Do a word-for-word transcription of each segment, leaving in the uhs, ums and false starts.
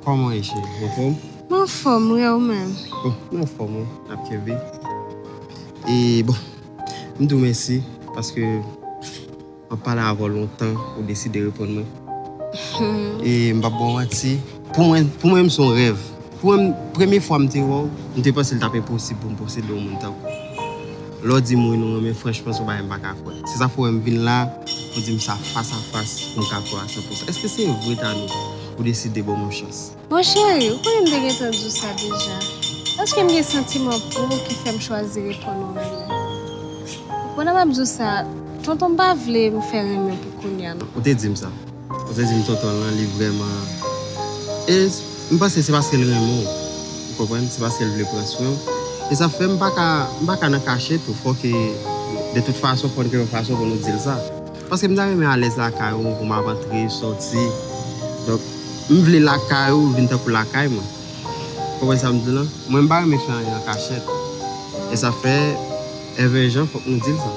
Kòman w ye, cheri? Ou anfòm? Mwen anfòm, wi, ou menm? Bon, mwen anfòm, wi. N ap kenbe. E bon, m di w mèsi paske m ap pale avè w lontan, ou deside reponn mwen. E m p ap ba w manti, pou mwen, pou mwen menm se yon rèv. Pou mwen, premye fwa m te wè w, m te panse l t ap enposib pou m posede yon moun tankou w. Lè w di m wi nou renmen, franchman, se yon bagay m pa ka kwè. Se sa fè w wè m vin la pou w di m sa fas a fas pou m ka kwè a san pousan. Èske se vre, Tanou, ou deside ban m yon chans? Bon, cheri, ou konnen m te gentan di w sa deja. Paske m gen santiman pou ou ki fè m chwazi reponn ou renmen. Pandan m ap di w sa, tonton m pa vle m fè renmen pou kounye a non. Ou te di m sa. Ou te di m tonton l lan, li vrèman. E m panse se paske l renmen w. Ou konprann? Se paske l vle pran swen w. E sa fè m pa ka, m pa ka nan kachèt ou. Fòk, de tout fason, fò n gen yon fason pou nou di l sa. Paske m ta renmen alèz lakay ou, pou m ap antre, sòti. Donk, m vle lakay ou vin tankou lakay mwen. Ou konprann sa m di w lan? Mwen, m pa renmen fè anyen an kachèt. E sa fè, Èvè Jan, fòk nou di l sa.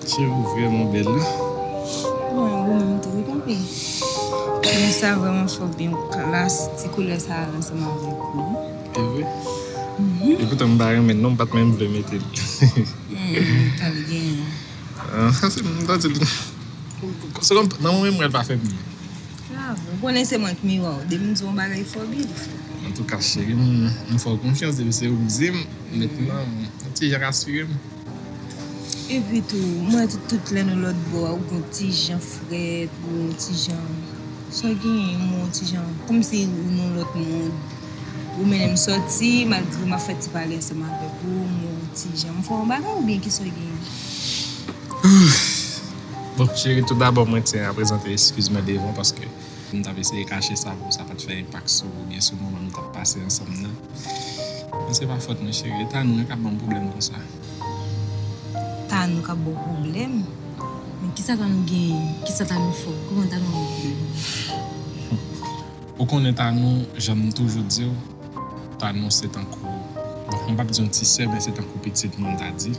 Cheri, ou vrèman bèl wi. Mwen, ou menm tou wi, papi. Men sa vrèman fè w byen, ou klas, ti koulè sa a ansanm avèk ou. E vre? Epoutan m pa renmen l non, m pa t menm vle mete l. Humm, ta l genyen. Ah, se m ta di l. Se kòm nan moman m wè l pa fè byen. Bravo. Ou konnen se mwen k miwa w. Depi m di w yon bagay, fò w byen fè. Antouka, cheri, m fè w konfyans. Depi se ou k di m, mentnan, yon ti jan rasire m. Epi tou, m wè tout, tout lè nou lòt bò a, ou gon ti jan frèt, ou gon ti jan. Sa w genyen, m wè w ti jan. Kòmsi ou nan lòt mond. Ou mennen m sòti, malgre m ap fè ti pale ansanm avèk ou, m wè w ti jan. M fè w yon bagay oubyen kisa w genyen? Bon, cheri, toudabò, mwen tyen a prezante eskiz mwen devan w paske m t ap eseye kache sa pou sa pa t fè enpak sou ou oubyen sou moman nou t ap pase ansanm nan. Men se pa fòt mwen, cheri. E Tanou an k ap ban m pwoblèm konsa. Tanou k ap ba w pwoblèm? Men kisa Tanou genyen? Kisa Tanou fè w? Kòman Tanou ap ba w pwoblèm? Ou konnen Tanou, jan m toujou di w, Tanou se tankou, bon, m p ap di yon ti sè, men se tankou pitit mwen, m ta di.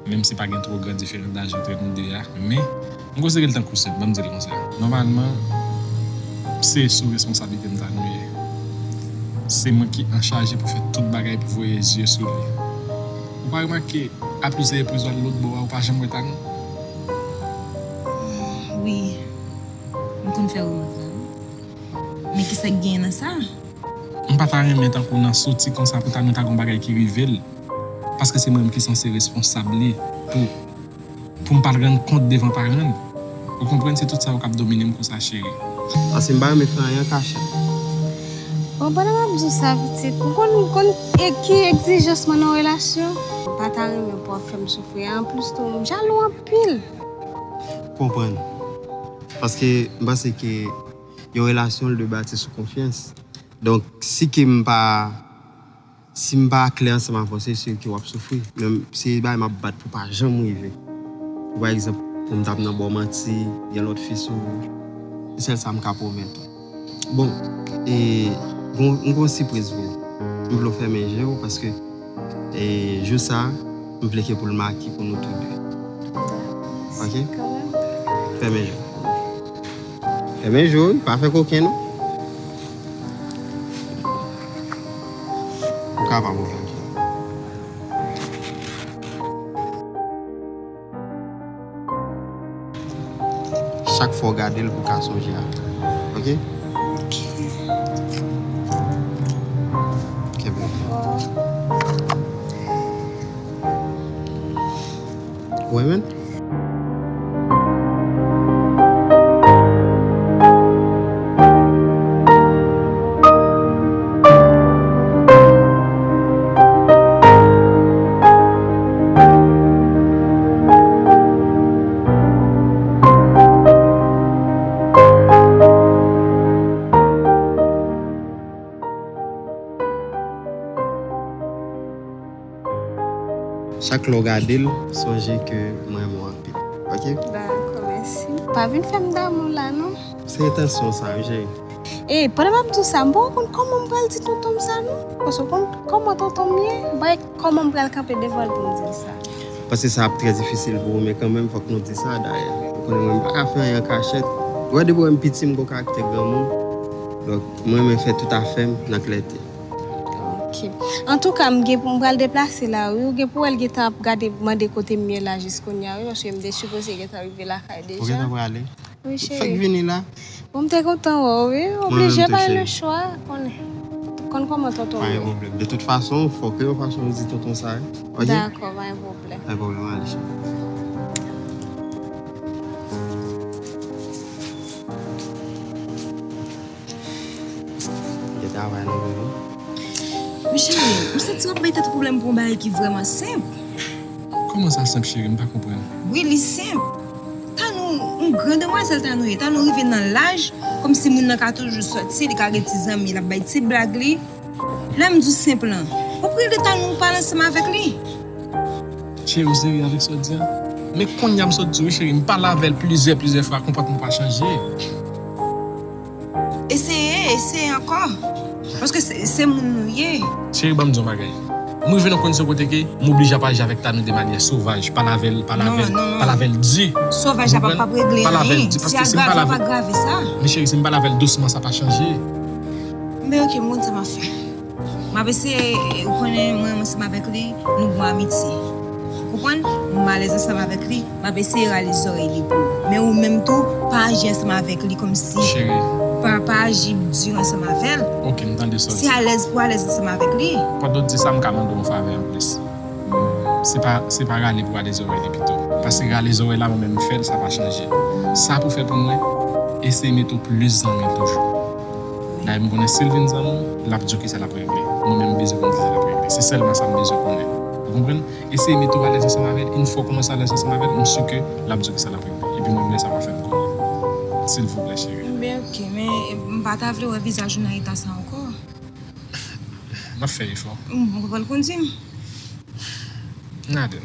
Menm si pa gen twò gran diferans daj antre nou de a, men m konsidere l tankou sè m, ban m di l konsa. Nòmalman, se sou responsablite m Tanou ye. Se mwen ki anchaje pou fè tout bagay pou voye zye sou li. Ou pa remake, a plizyè repriz w al lòtbò a, ou pa janm wè Tanou? Wi, m konn fè remak la, wi. Men kisa k genyen nan sa? M pa ta renmen tankou nan soti konsa pou Tanou ta gon bagay ki rive l. Paske se mwen menm ki sanse responsab li pou, pou m pa l rann kont devan paran l. Ou konprann, se tout sa yo k ap domine m konsa, cheri. Paske m pa renmen fè anyen an kachèt. Bon, pandan m ap di w sa, pitit, ou konn, ou konn e ki egzijans mwen nan yon relasyon? M pa ta renmen pou w ap fè m soufri. Anplis tou, m jalou anpil. Konprann. Paske m panse ke yon relasyon l dwe bati sou konfyans. Donk, si ke m pa, si m pa klè ansanm avè w, se si ke w ap soufri. Men se bagay m ap bat pou pa janm rive. Pou pa egzanp, pou m t ap nan ba w manti, gen lòt fi sou ou. Se sèl sa m ka pwomèt ou. Bon, e, gon, m gon sipriz pou ou. M vle w fèmen je w paske, e, jou sa, m vle ke pou l make pou nou tou de. Ok? Fèmen je w. Fèmen je w, wi, pa fè koken non. Ou kapab ou fè l. Chak fwa w gade l pou w ka sonje a. Ok? Kenbe l byen. Ou renmen l? Chak lè w gade l, sonje ke m renmen w anpil. Ok? Dakò, mèsi. Pa vin fè m damou la, non. Se entansyon sa, wi, cheri. E, pandan m ap di w sa, m poko konn kòman m pral di tonton m sa, non. Paske w konn kòman tonton m ye, m pa wè kòman m pral kanpe devan l pou m di l sa. Paske sa ap trè difisil pou ou, men kanmenm, fòk nou di sa, dayè. Ou konnen mwen, m pa ka fè anyen an kachèt. Ou wè depi w wè m piti, m gon karaktè granmoun. Donk, mwen renmen fè tout afè m nan klète. Ok. Antouka, m gen pou m pral deplase la, wi. Ou gen pou wè l gentan ap gade mande kote m ye la jis kounye a, wi, paske m te sipoze gentan rive lakay deja. Ou gentan prale? Wi, cheri. Ou fèk vini la? Bon, m te kontan wè w, wi. Oblije bay le chwa, konnen. Konn kòman tonton m ye. Pa gen pwoblèm. De tout fason, fòk yon fason ou di tonton sa, wi. Ok? Dakò, pa gen pwoblèm. Pa gen pwoblèm, ale, cheri. Gen travay nan men nou. Men cheri, m santi w ap bay tèt ou pwoblèm pou yon bagay ki vrèman senp. Kòman sa senp, cheri? M pa konprann. Wi, li senp. Tanou, yon gran demwazèl Tanou ye. Tanou rive nan laj, kòmsi moun nan ka toujou sòti, li ka gen ti zanmi, l ap bay ti blag li. Lè m di w senp lan, w ap rele Tanou, w pale ansanm avèk li. Cheri, ou serye avèk sa w di a? Men kounye a m sot di w, wi, cheri, m pale avè l plizyè, plizyè fwa, konpòtman pa chanje. Eseye, eseye ankò. Paske se, se moun nou ye. Cheri, ban m di w yon bagay. M rive nan kondisyon kote ke m oblije ap aji avèk Tanou de manyè sovaj, pale avè l, pale avè l, pale avè l di. Sovaj la p ap, p ap regle anyen. Pale avè l di, paske si m pale avè l, men cheri, si m pale avè l dousman, sa pa chanje. Men ok, m konn sa m ap fè. M ap eseye, ou konnen, mwen, mwen ansanm avèk li, nou gon amitye. Ou konprann? M alèz ansanm avèk li, m ap eseye rale zòrèy li pou ou. Men ou menm tou, pa aji ansanm avèk li kòmsi. Cheri. Pa, pa aji di ansanm avè l. Ok, m tande sa w di. Si alèz pou alèz ansanm avèk li. Pandan w di sa, m ka mande w yon favè anplis. Se pa, se pa rale pou rale zòrèy li pito. Paske rale zòrèy la, mwen menm m fè l, sa pa chanje. Sa pou fè pou mwen, eseye mete w plis zanmi l toujou. Dayè, m konnen si l vin zanmi w, l ap di w kisa l ap regle. Mwen menm, m bezwen konn kisa l ap regle. Se sèlman sa m bezwen konnen. Ou konprann? Eseye mete w alèz ansanm avè l. Yon fwa w kòmanse alèz ansanm avè l, m si ke l ap di w kisa l ap regle. Epi mwen menm, lè sa, w a fè m konnen. Silvouplè, cheri. Ebyen, ok, men m pa ta vle wè vizaj ou nan eta sa ankò. M ap fè efò. M pa pral kondui m. N ale.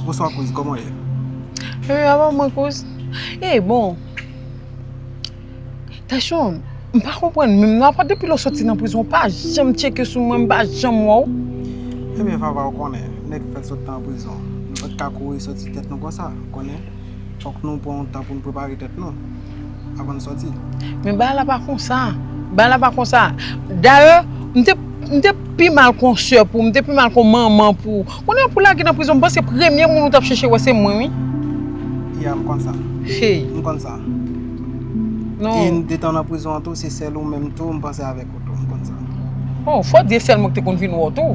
Bonswa, kouz, kòman w ye? Wi, a bon, mwen, kouz. E, bon. Tachon, m pa konprann menm non, apa depi lè w soti nan prizon, w pa janm tcheke sou mwen, m pa janm wè w. Ebyen, Vava, ou konnen, nèg fèk sot nan prizon. Nou pa t ka kouri soti tèt nou konsa, ou konnen. Fòk nou pran yon tan pou nou prepare tèt nou avan n sòti. Men bagay la pa konsa. Bagay la pa konsa. Dayè, m te, m te pi mal kon sè pou ou, m te pi mal kon manman pou ou. Kounye a pou lage nan prizon, m panse premye moun ou t ap chèche wè se mwen, wi. Ya, m konn sa. Hey. M konn sa. Non. E detan w nan prizon an tou, se sèl ou menm tou, m panse avèk ou tou, m konn sa. Oh, fò di e sèl mwen ki te konn vin wè w tou.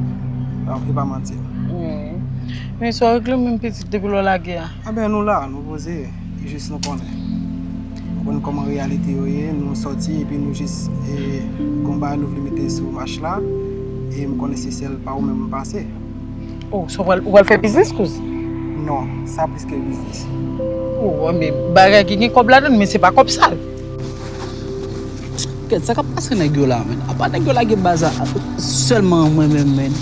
Non, e pa manti. Hmm. Men sa w regle menm pitit depi lè w lage a? Enben, nou la, nou poze, jis nou konnen. Ou konn kòman reyalite yo ye, nou sòti epi nou jis, e, gon bagay nou vle mete sou mach la, e m konnen se sèl pa ou menm m pase. Oh, so ou pral, ou pral fè biznis, kouz? Non, sa plis ke biznis. Oh, men bagay ki gen kòb ladann, men se pa kòb sal. Kèt, sa k ap pase nèg yo la, menn? Apa nèg yo lage baz a sèlman mwen menm, menn?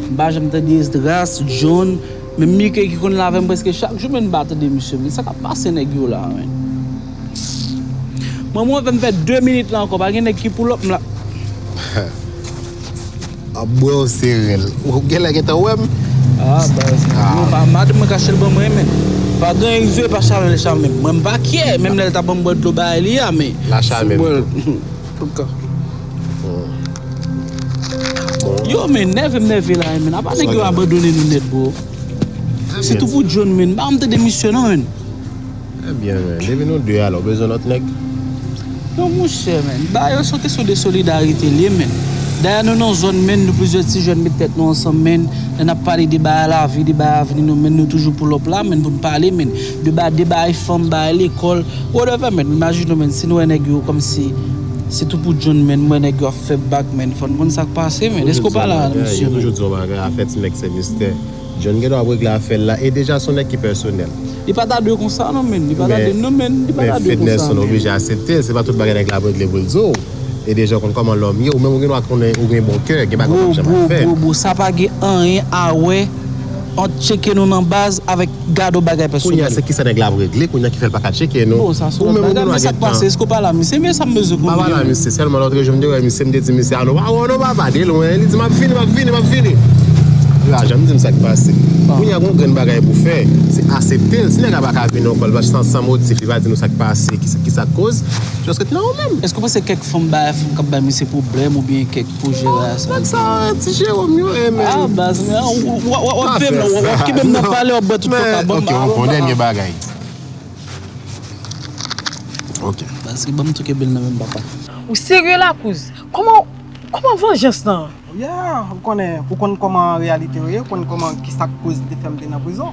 M pa janm tande Esdras, John, menm Mike ki konn la avè m prèske chak jou, menn, m pa tande misye, menn. Sa k ap pase nèg yo la, menn? Mwen, mwen, m fè de minit la ankò, pa gen nèg ki pull up m la. Ap bwè w sere l. Ou genlè gentan wè m. Ah, baz. Ah. Non, pa, madanm mwen kache l ban mwen, men. Pa gen anyen ki dwe pa chame l, chame m. Mwen, m pa kyè. Menm lè l ta ban m bwè dlo bay li a, men. La chame m tou. Yo, men, nève m nève la, men. Apa nèg yo abandone nou nèt, bro. Sitou pou John, men. M pa janm tande misye, non, men. Ebyen, men, depi nou de alò, bezwen lòt nèg? Non, monchè, men. Bagay yo se yon kesyon de solidarite l ye, men. Dayè, nou nan zòn, men, nou plizyè ti jèn met tèt nou ansanm, men. Lè n ap pale de bagay lavi, de bagay avni nou, men, nou toujou pull up la, men, pou n pale, men. De ba-, de bagay fanm, bagay lekòl, whatever, men. Imajine w, men, si nou wè nèg yo kòmsi se tou pou John, men, m wè nèg yo ap fè bak, men. Fò n konn sa k pase, men. Èske w pale a misye, men? Yo toujou di yon bagay, afè ti nèg se mistè. John gen dwa ap regle afè l la, e deja se yon nèg ki pèsonèl. Li pa ta dwe konsa non, men. Li pa ta dwe, non, men. Li pa ta dwe konsa, men. Men Fednerson oblije aksepte, se pa tout bagay nèg la ap regle pou l di w. E deja w konn kòman lòm ye, ou menm ou gen dwa konnen ou gen bon kè, gen bagay w p ap janm ap fè. Bro, bro, bro, bro, sa pa gen anyen a wè ant tcheke nou nan baz avèk gade yon bagay pèsonèl. Kounye a, se kisa nèg la ap regle, kounye a ki fè l pa ka tcheke nou. Bon, sa se yon lòt bagay, men sa k pase, èske w pale a misye? Men sa m bezwen konnen. M pa pale a misye, sèlman lòt jou m te wè misye, m te di misye, "A nou pa wè w non papa, de lwen." Li di, "M ap vini, m ap vini, m ap vini." Li pa janm di m sa k pase. Kounye a, gen yon grenn bagay pou fè, se asepte l. Si nèg la pa ka vini ankò, l pa san, san motif, li pa di nou sa k pase, kisa, kisa k koz, jis rete nan ou menm. Èske w panse kèk fanm bay, fanm k ap bay misye pwoblèm oubyen kèk pwojè la, sa? Nèg sa, ti Jewòm yo, e men. Ah, baz, men, w, w, w, w ap veye m nan, w, w ap kenbe m nan pale, w ap bwè tout koka. Ban m, ok, ban m, on, on dènye bagay. Ok. Baz, ban m tou kenbe l nan men m, papa. Ou serye la, kouz? Kòman, kòman vanjans lan? Yeah, ou konnen, ou konn kòman reyalite yo ye, ou konn kòman, kisa k koz li te fè m te nan prizon.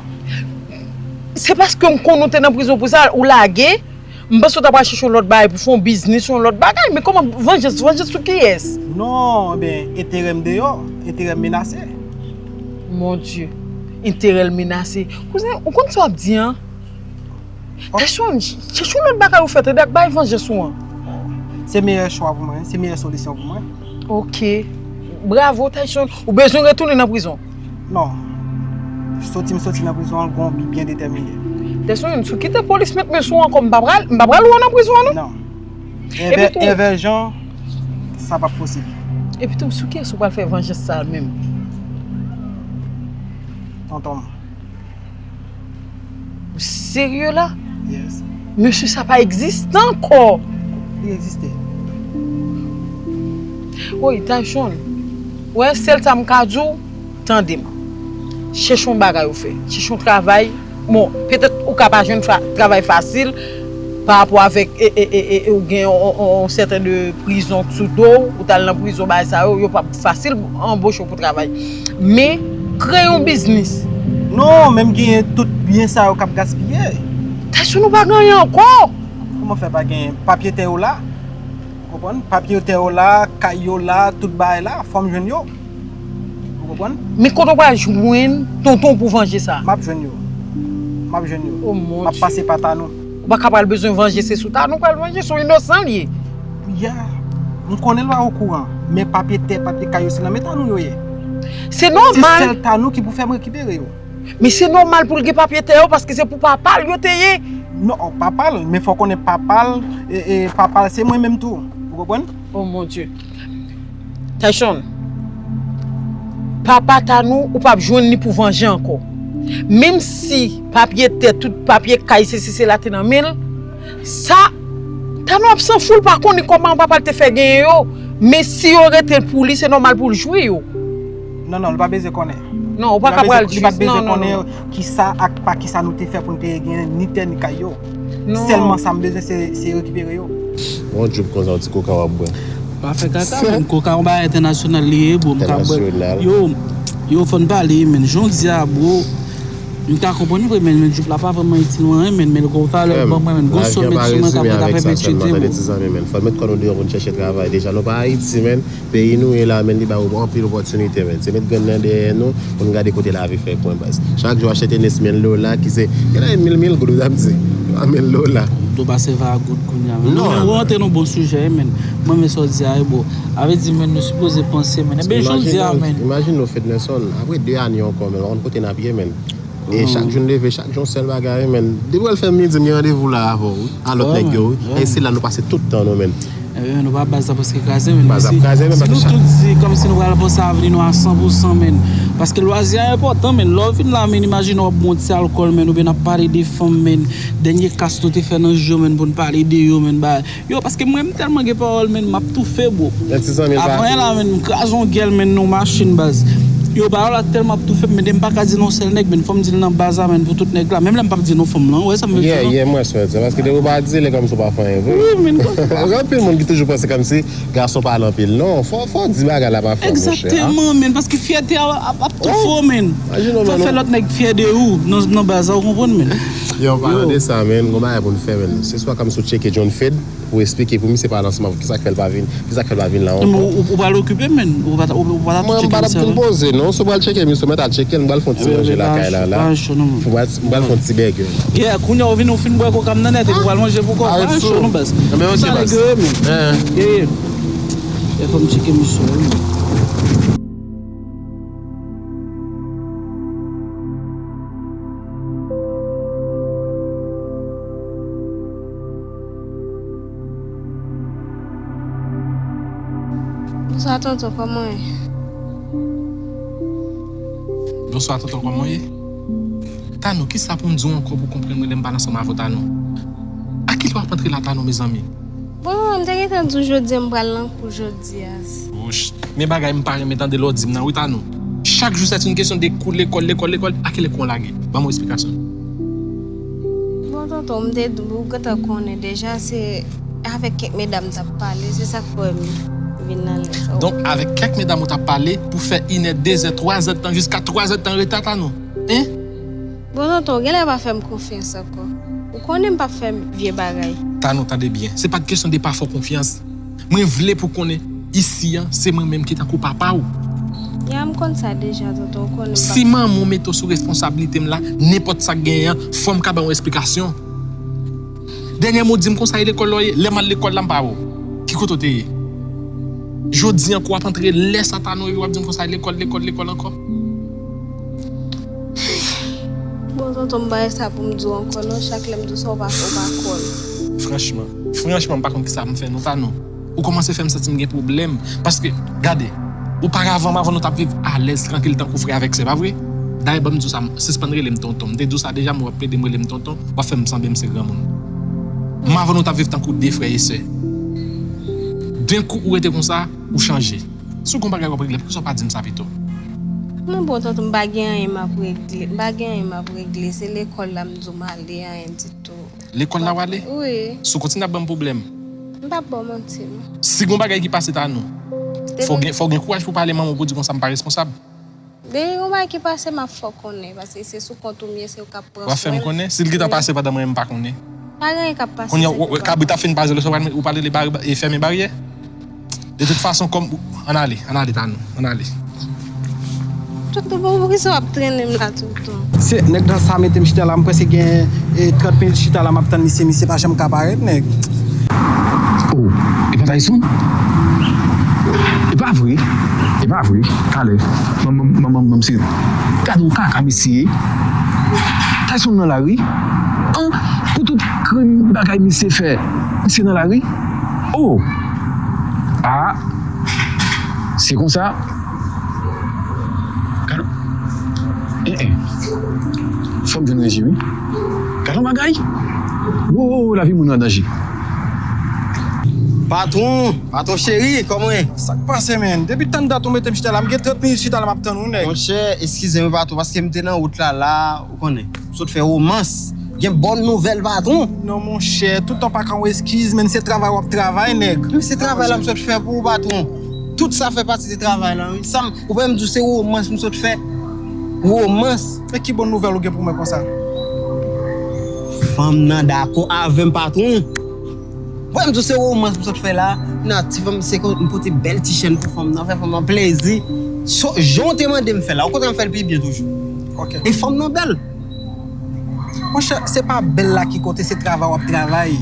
Se paske m konn ou te nan prizon pou sa, ou lage, m panse w ta pral chèche yon lòt bagay pou fè yon biznis, yon lòt bagay, men kòman vanjans, vanjans sou kiyès? Non, ebyen, enterè m deyò, enterè m menase. Mon Dieu, enterè l menase. Kouzen, ou konn sa w ap di an? Tayson, chèche yon lòt bagay ou fè, tande ak bay vanjans ou an. Se meyè chwa pou mwen, se meyè solisyon pou mwen. Ok. Bravo, Tayson. Ou bezwen retounen nan prizon? Non. Soti m soti nan prizon an, gon bi byen detèmine. Tayson, si w kite polis met men sou ou ankò, m pa pral, m pa pral ou nan prizon an, non. Non. Envè, envè jan, sa p ap posib. Epi tou, sou kiyès ou pral fè vanjans sa a menm? Tonton m. Ou serye la? Yes. Mesye sa pa egziste ankò. Li egziste. Woy, Tayson. Wè, sèl sa m ka di w, tande m. Chèche yon bagay ou fè. Chèche yon travay. Bon, petèt ou ka pa jwenn fa-, travay fasil pa rapò avèk, e, e, e, e, e, ou gen yon, yon, yon sèten de prizon sou do w, ou t al nan prizon, bagay sa yo, yo p ap fasil anboche w pou travay. Men, kreye yon biznis. Non, men m genyen tout byen sa yo k ap gaspiye. Tayson, ou pa gen anyen ankò. Kòman fè pa genyen? Papye tè yo la. Ou konprann? Papye tè yo la, kay yo la, tout bagay la, fò m jwenn yo. Ou konprann? Men kote w pral jwenn tonton pou vanje sa? M ap jwenn yo. M ap jwenn yo. Oh, mon Dieu. M ap pase pa Tanou. Ou pa ka pral bezwen vanje, se sou Tanou pral vanje, se yon inosan li ye. Ya, m konnen l pa okouran, men papye tè, papye kay yo, se nan men Tanou yo ye. Se nòmal. Se sèl Tanou ki pou fè m rekipere yo. Men se nòmal pou l gen papye tè yo, paske se pou papa l yo te ye. Non, papa l, men fò w konnen papa l, e, e, papa l se mwen menm tou. Ou konprann? Oh mon Dieu. Tayson, papa Tanou, ou p ap jwenn li pou vanje ankò. Menm si papye tè, tout papye kay, sesi sela te nan men l, sa, Tanou ap san fou, l pa konnen kòman papa l te fè genyen yo. Men si yo rete pou li, se nòmal pou l jwi yo. Non, non, li pa bezwen konnen. Non, ou pa ka pral jis, non, non, non. Kisa ak pa kisa nou te fè pou n te gen ni tè ni kay yo. Non. Sèlman sa m bezwen, se, se rekipere yo. Yon djoup konsa, yon ti koka w ap bwè. Pa fè kaka, men koka yon bagay entènasyonal li ye, bro. M ka bwè. Entènasyonal. Yo, yo, fò n pale, men. Jan w di a, bro, m ka konprann vre, men, men djoup la pa vrèman itil mwen, men, men l gon valè ban mwen, men, gon somèt sou mwen k ap pèmèt chete, bro. Tande, ti zanmi, men. Fò n met kò nou deyò pou n chèche travay. Deja, nou pa Ayiti, men. Peyi nou ye la, men, li ba ou anpil opòtinite, men. Se met grenn nan dèyè nou pou n gade kote lavi fè kwen, baz. Chak jou achete nes mil dola, ki se, gen nan mil, mil goud, ou t ap di. A mil dola. Ou pase va goud kounye a, men. Non, nou rantre nan bon sijè, men. Mwen, men sa w di a, e bon. A vle di, men, nou sipoze panse, men. Ebyen, jan w di a, men. Imajine nou, Fednerson, apre de ane ankò, men, w pa konn kote n ap ye, men. E chak jou n leve, chak jou yon sèl bagay, men. Depi w al fè midi, m gen randevou la avè w, wi. A lòt nèg yo, wi. E se la nou pase tout tan nou, men. Ebyen, nou pa baz la preske kraze, men. Baz la kraze, men, si nou tout di kòmsi nou pral panse avni nou a san pou san, men. Paske lwazi a enpòtan, men. Lè w vin la, men, imajine w ap bwè yon ti alkòl, men, oubyen n ap pale de fanm, men. Dènye kas nou te fè nan jou yo, men, pou n pale de yo, men, ba, yo, paske mwen, m tèlman gen pawòl, men, m ap toufe, bro. Avan yè la, men, m kraze yon gèl, men, nan yon machin, baz. Yo, pawòl la tèlman ap toufe m, men, m pa ka di non sèl nèg, men, fò m di l nan baz la, men, pou tout nèg la. Menm lè m p ap di non fanm lan, ou wè sa m vle di, non? Yeah, yeah, mwen swè, se paske depi w pa di, lè kòmsi w pa fè anyen vre. Wi, men, kòmsi. Gen anpil moun ki toujou panse kòmsi gason pale anpil. Non, fò, fò w di bagay la pa fè, monchè. Egzakteman, men, paske fyète a ap, ap toufe w, men. Fò fè lòt nèg fyè de ou nan, nan baz la, ou konprann, men. Yo, an palan de sa, men, gon bagay pou n fè, men. Se swa kòmsi w tcheke John Fed, pou eksplike pou misye pa nan ansanm avè w, kisa k fè l pa vin, kisa k fè l pa vin la ankò. Men ou, ou, ou pral okipe, men. Ou pa, ou, ou pa t ap tcheke misye avè l? Mwen, m pa t ap poze, non. Si w pral tcheke misye, ou mèt al tcheke l, m pral fè yon ti manje lakay la, la. M pral, m pral fè yon ti bègè. Yeah, kounye a, ou vin, ou fin bwè koka m nan nèt, epi ou pral manje pou kò. Pa cho non, baz. Sa nèg yo ye, men. Yeah, yeah. Fò m tcheke misye, wi. Tonton, kòman w ye? Bonswa, tonton, kòman w ye? Tanou, kisa pou m di w ankò pou w konprann mwen lè m pale ansanm avè w, Tanou? A kilè w ap antre la, Tanou, mezanmi? Bon, m te gentan di w jodi a m pral nan kou jodi a. Wouch, men bagay m pa renmen tande lè w di m nan, wi, Tanou. Chak jou, c'est une question de kou, lekòl, lekòl, lekòl. A kilè kou w lage? Ban m yon esplikasyon. Bon, tonton, m te di w, ou gentan konnen deja, se avèk kèk medam m t ap pale, se sa k fè m vin nan lè sa. Donk, avèk kèk medam ou t ap pale pou fè inè, dezè, twazè tan, jiska twazè tan reta, Tanou? Hein? Bon, tonton, ou genlè pa fè m konfyans ankò. Ou konnen m p ap fè vye bagay. Tanou, tande byen. Se pa t kesyon de pa fè w konfyans. Mwen vle pou w konnen, isi a, se mwen menm ki tankou papa w. Ya, m konn sa deja, tonton, ou konnen m p ap. Si manman w mete w sou responsablite m la, nenpòt sa k genyen an, fò m ka ba w yon esplikasyon. Dènyèman, w di m konsa e lekòl la w ye, lè m al lekòl la, m pa wè w. Ki kote w te ye? Jodi a ankò, w ap antre lè sa, Tanou, epi w ap di m konsa e lekòl, lekòl, lekòl ankò. Bon, tonton, m pa gen sa pou m di w ankò, non. Chak lè m di w sa, ou pa, ou pa kwè m. Franchman, franchman, m pa konn kisa m fè, non, Tanou. Ou kòmanse fè m santi m gen pwoblèm. Paske, gade, oparavan, avan nou t ap viv alèz, trankil, tankou frè avèk sè, pa vre? Dayè, ban m di w sa, sispann rele m tonton. M te di w sa deja, men w ap plede m rele m tonton, w ap fè m sanble m se granmoun. Men avan nou t ap viv tankou de frè e sè. Denkou, ou rete konsa, ou chanje. Si w gen yon bagay w ap regle, poukisa w pa di m sa pito? Men bon, tonton, m pa gen anyen m ap regle. M pa gen anyen m ap regle. Se lekòl la m di w m ale, anyen ditou. Lekòl la w ale? Wi. Si w kontinye ap ban m pwoblèm. M p ap ba w manti, non. Si gen yon bagay ki pase, Tanou, fò w gen, fò w gen kouraj pou w pale manman w pou w di konsa m pa responsab. Depi gen yon bagay ki pase, m ap fè w konnen, paske se sou kont ou m ye, se ou k ap pran swen l. W ap fè m konnen? Si l gentan pase pandan mwen menm m pa konnen. Pa gen anyen k ap pase. Kounye a, kabrit ap fin pase, lè sa w pral, ou pral rele bari, e fèmen baryè? De tout fason, kòm, ann ale, ann ale, Tanou, ann ale. Tonton, bon, poukisa w ap trennen m la toutan? Se nèg nan sa mete m chita la, m prèske gen, e, trant minit chita la, m ap tann misye, misye pa janm ka parèt, nèg. Oh, e pa Tayson? E pa vre, e pa vre. Talè, manman, manman, manman, se, gade yon kaka misye ye. Tayson nan lari? An, pou tout krim bagay misye fè, misye nan lari? Oh! Ah! Se konsa. Gad, en, en. Fò m jwenn Reji, wi. Gad yon bagay. Wo, lavi moun an danje. Patwon, patwon cheri, kòman w ye? Sa k pase, menn? Depi tann dat ou mete m chita la, m gen trant minit chita la, m ap tann ou, nèg. Monchè, eskize m, patwon, paske m te nan wout la, la, ou konnen. M sot fè womans. Gen bòn nouvèl, patwon. Non, monchè, tout tan pa ka yon eskiz, menn, se travay w ap travay, nèg. Men se travay la m sot fè pou ou, patwon. Tout sa fè pati de travay la, wi. Sa m, ou pa wè m di w se womans m sot fè? Womans. E ki bòn nouvèl ou gen pou mwen konsa? Fanm nan dakò avè m, patwon. Ou pa wè m di w se womans m sot fè la? Nan ti fanm, se kon m pote bèl ti chèn pou fanm nan, fè fanm nan plezi. So, jan w te mande m fè la, okontrè m fè l pi byen toujou. Ok. E fanm nan bèl. Monchè, se pa bèl la ki konte, se travay w ap travay.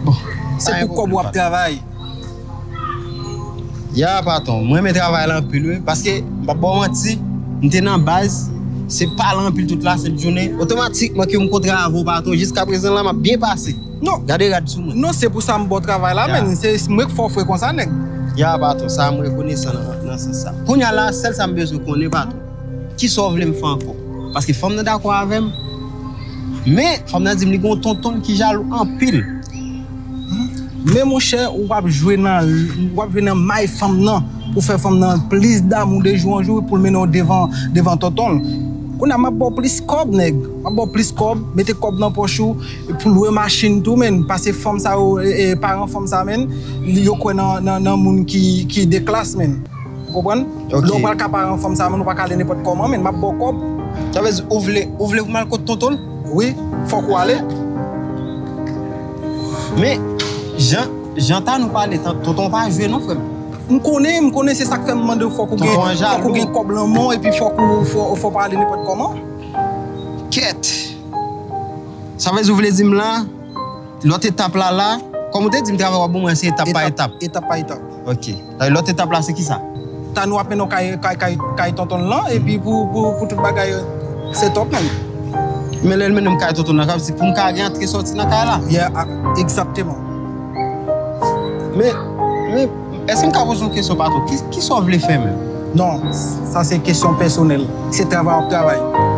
Bon, se pou kòb w ap travay. Ya, patwon, mwen renmen travay la anpil, wi. Paske, m p ap ba w manti, m te nan baz, se pale anpil tout lasent jounen. Otomatikman ke m kontre avè w, patwon, jiskaprezan la, m ap byen pase. Non. Gade rad sou mwen. Non, se pou sa m ba w travay la, menn. Se mwen k fè w fre konsa, nèg. Ya, patwon, sa, m rekonesan nan, nan sans sa. Kounye a la, sèl sa m bezwen konnen, patwon. Kisa w vle m fè ankò? Paske fanm nan dakò avè m. Men, fanm nan di m li gen yon tonton l ki jalou anpil. Men monchè, w ap jwe nan, w ap jwe nan may fanm nan pou fè fanm nan plis damou de jou an jou pou l mennen w devan, devan tonton l. Kounye a m ap ba w plis kòb, nèg. M ap ba w plis kòb, mete kòb nan pòch ou pou lwe machin tou, menn. Paske fanm sa yo, e, e, paran fanm sa, menn, yo kwè nan, nan, nan moun ki, ki de klas, menn. Ou konprann? Ok. Lè w pral ka paran fanm sa, menn, ou pa ka ale nenpòt kòman, menn, m ap ba w kòb. Sa vle di, ou vle, ou vle pou m al kot tonton l? Wi, fòk ou ale. Men, jan, jan Tanou pale, tan-, tonton pa jwe non, frè m. M konnen, m konnen, se sa k fè m mande w, fòk ou gen, fòk ou gen kòb lan men w, epi fòk ou, fò, fò w pa ale nenpòt kòman. Kèt! Sa vle di, ou vle di m la, lòt etap la la, kòm ou te di m travay w ap ban mwen, se etap pa etap. Etap pa etap. Ok. Lòt etap la, se kisa? Tanou ap mennen w kay, kay, kay, kay tonton l lan, epi pou, pou, pou tout bagay, se top, menn. Men lè l mennen m kay tonton l lan, sa vle di pou m ka gen antre sòti nan kay la? Yeah, a, egzakteman. Men, men, Èske m ka poze yon kesyon, patwon? Ki, kisa w vle fè menm? Non, sa se kesyon pèsonèl. Se travay w ap travay.